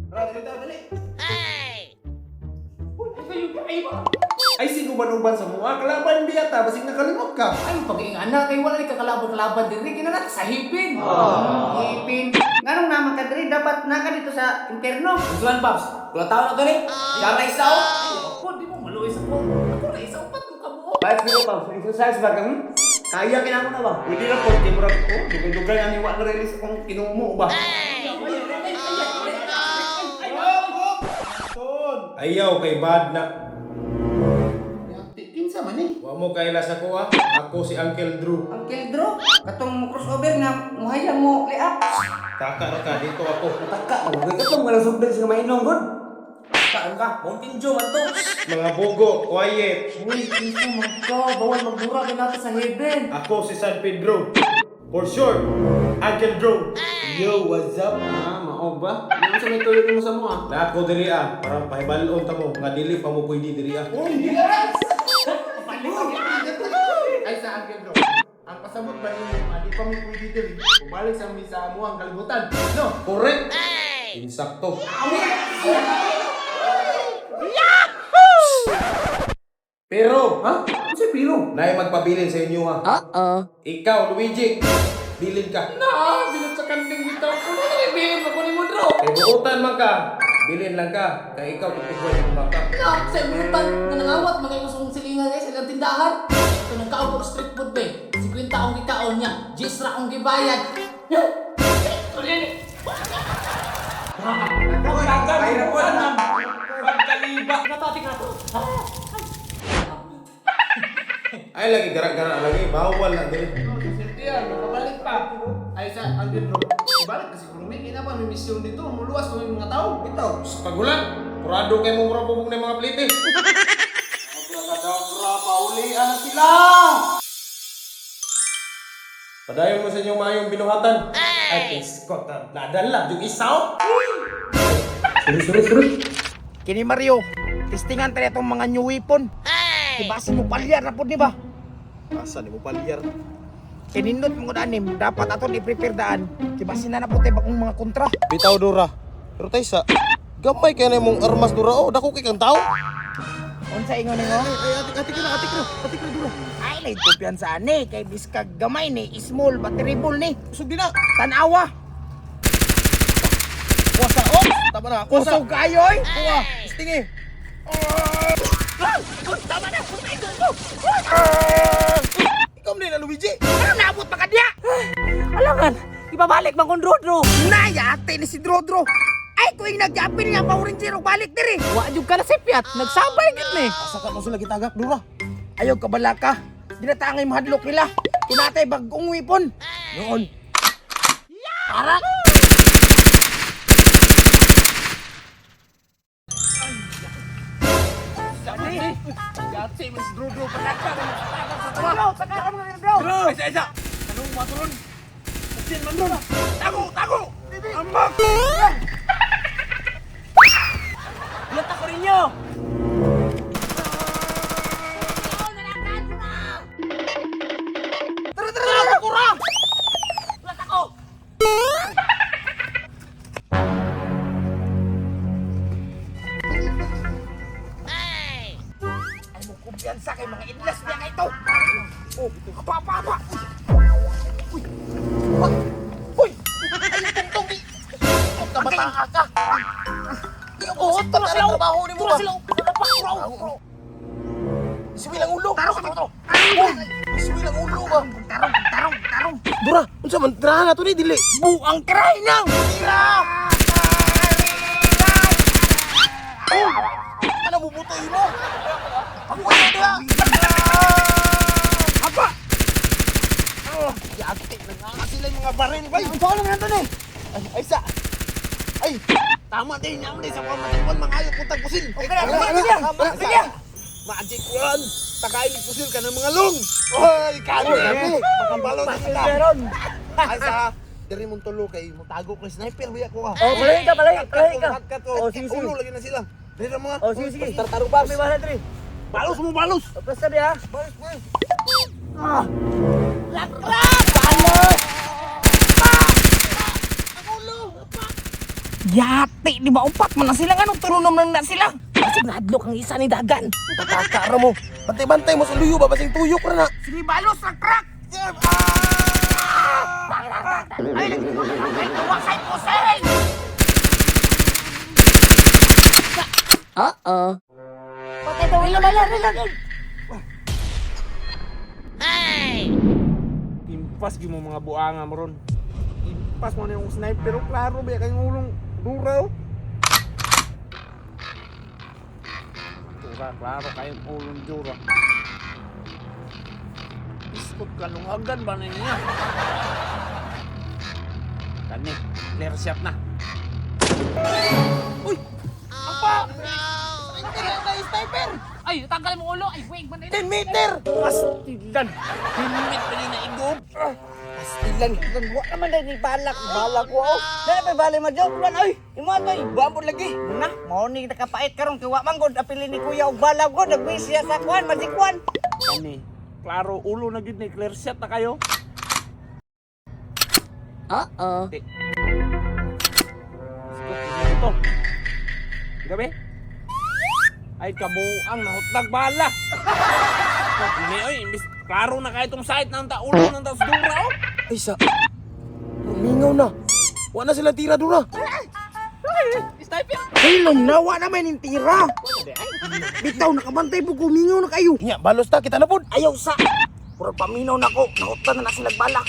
Tara, dali ta, dali. Ay, siguban-uban sa mua. Kalaban biya ta, basig nakalimot ka. Ay, pag-iingana kay wala ni kakalaban-kalaban diri kinala sa hipin. Ipin. Nganong naman ka diri dapat naka dito sa impierno. Usuan Paps, kula taon na gani. Yara isa oh. Ay, ako di mo maluoy sa ko. Ako na isa upat ko kabuo. Bakit sino pa? Exercise ba kang? Kaya kinako na ba? Pwede na po, kay murag ko. Dugay-dugay ang iwa na release akong kinumo ba? Ayaw kay bad na. Kinsa man eh? Wa mo kaila sa kuha. Ako si Uncle Drew. Uncle Drew, katong mo crossover nga muhayang mo liap. Taka ra ka dito ako. Taka, magugay ka tong walang soft drinks nga mainom, god. Kaan ka? Mountain Dew man to. Mga bugo, quiet. Uy, kinsa man ka? Bawal magdura kay nato sa heaven. Ako si San Pedro. For sure, Uncle Drew. Yo, what's up? Ah, mao ba? Ano sa may tuloy mo sa mua? Na ako diri ah, parang pahibalon ta mo nga dili pa mo pwede diri ah. Ay, sa Uncle Drew. Ang pasabot ba ninyo nga di pa mi pwede diri? Bumalik sa mi sa amuang kalibutan. No. Correct. Insakto. Pero, Ha? Ano sa pilo? naay magpabilin sa inyo ha. Uh-oh. Ikaw, Luigi, bilin ka. Na, bilot sa kanding bitaw ko. Ano bilin mo kunin mo Drew? Kay buutan man ka, bilin lang ka. Kay ikaw tutugwan yung baka. Na, sa ibutan nga nangawat mga imong silingan guys sa ilang tindahan. Ito nang kaon ko street food be. 50 akong gikaon niya, 10 ra akong gibayad. Pagkaliba. Natati ka to. Ay lagi gara-gara lagi, bawal na diri. Sirtiyan, makabalik pa. Ay sa Uncle Drew. Ibalik kasi siguro may kina pa may misyon dito, muluwas kami mga tao. Itaw, sa pagulan. Kurado kay mo murag bubong ng mga plite. Abracadabra, paulian na sila! Padayon mo sa inyong maayong binuhatan. Ay, piskot, nadala, yung isaw. Sorry, sorry, sorry. Kini Mario, testingan tayo itong mga new weapon. Hey! Basin mo palyar na po, di ba? Asa ni mo palyar? Kinindot mo anim, dapat aton i-prepare daan. Kibasin na na po tayo bagong mga kontra. Bitaw, Dora. Pero tayo sa, gamay kaya na mong armas, Dora. Oh, dako kay kang tao. Unsa ingon ninyo? Ay, atik atik na, atik na, atik na Dora. Ay, naitupian sa ani. Kay biskag gamay ni, small but terrible ni. Usog din na. Tanawa! Kuwasa, oh! Tama na, kuwasa. Kusog kayo oy! Kuwa, stingi. Ah! Tama na! Go! Ikaw man na Luigi. Ano naabot pa ka diya? Alangan, ibabalik man kong Drew Drew. Nayate ni si Drodro! Ay, kuing nagyapin nga Power Ranger og balik diri! Wa jud ka na sipyat, nagsabay gid ni. Asa ka mo sila gitagak, Dora? Ayaw kabalaka. Dinatangay mahadlok nila. Kinatay bagong weapon. Noon. Tara! Yatsi, mas Drodro pa. Bro, Isa, isa. Anong maturon? Sin man ron. Tago, tago. Ambak. Lata ko ninyo. Tara, tara, tara! Kura! Lata ko. Ay mo kumpiyansa kay mga inlas niya kay ito. Oh, apa, apa, apa. Uy! Uy! Uy! Ay, tungtong di! Kabataan ka. Oo, tara sila! Trabaho ni mo Tara ba? sila! Tara, tara! Isuwi lang ulo. Tarong, tarong! Isuwi lang ulo ba? Tarong, tarong, tarong! Dora, unsa man tirahan na to ni dili. Buang kray nang! Tira! Ano bubutoy mo? Pakuha na Apa! Yate, nanganga sila yung mga baril bay. Ang saan naman ito eh? Ay, ay sa. Ay, tama din niya sa mga matikuan mga ayok puntang pusil. Okay na, okay na, okay na. Magic one. Takain ni pusil ka ng mga long. Oy, kano na Makabalo na sila. Ay sa diri mong tulo kay mutago ko sniper biya ko ah. Oh, palahin ka, palahin, palahin ka. Kat ko. Oh, sige, sige. Ulo lagi na sila. Diri ra mga. Oh, sige, sige. Tartarong paps. May bahala diri. Balos mo balos. Basta di ha. Balos balos. Yati, di ba upat man na sila nganong tulo naman na sila. Kasi nahadlok ang isa ni Dagan. Pataka ra mo. Bantay-bantay mo sa luyo ba basing tuyok ra na. Sige, balos sa crack! Ay, ay, tuwakay po, sir! Patay daw ilo bala ilo. Impas gyud mo mga buanga mo ron. Impas mo na yung sniper, oh, klaro ba kay ulong dura oh. Dura, klaro kayong ulong dura. Iskot kalungagan ba na niya? Kani, clear shot na. Ay, tanggal mo ulo. Ay, wait, man. 10 meter. Pastilan! Hinmit pa niya na igob! Pastilan, wa naman dai ni balak, balak wa. oh. Dai pa bali ma joke lan oy. Imo atoy, buambod lagi. Na, mao ni nakapait karon kay wa man gud apili ni kuya og balak gud nagwis siya sa kuan, mazikwan. Kani, klaro ulo na gyud ni clear shot na kayo. Oo. Ito. Gabi. Ay kabuang nahutag bala. Ni oy, imbis klaro na kayo itong site ng ta ulo ng tas dura oh. Ay sa. Mingaw na. Wa na sila tira dura. Sniper! Hilom na, wa naman yung tira. Bitaw, nakabantay po, kumingaw na kayo. Nya balos ta kita na pud. Ayaw sa. Puro paminaw na ko, nahutan na na sila balak.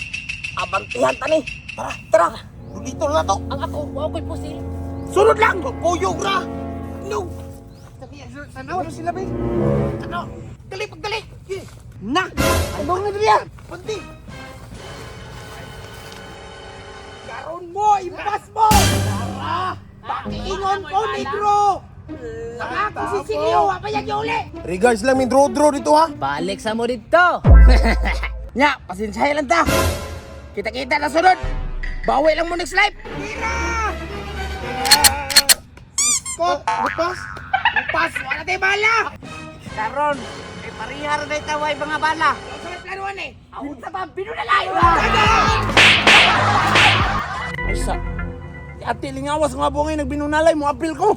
Abantihan ta ni. Tara, tara. Dito na to. Ang ako, wa ko'y pusil. Sunod lang. Kuyog ra. No. Tanaw na sila, bay. Tanaw. Dali, pagdali. Na! Ang bang na dali, Panti. Karon mo, impas mo! Tara! Pakiingon ko, negro! Ang ako si Silio, apa yan uli? Regards lang min draw draw dito ha. Balik sa mo dito. Nya, pasensyahe lang ta. Kita-kita na sunod. Bawi lang mo next life. Tira! Scott, bukas. Bukas, wala tayo bala. Karon, kay parihar day taway mga bala. Sa may planuan eh. Awon sa ba binunalay. Ay sa. Si Ate Lingawas nga buangay nagbinunalay mo apil ko.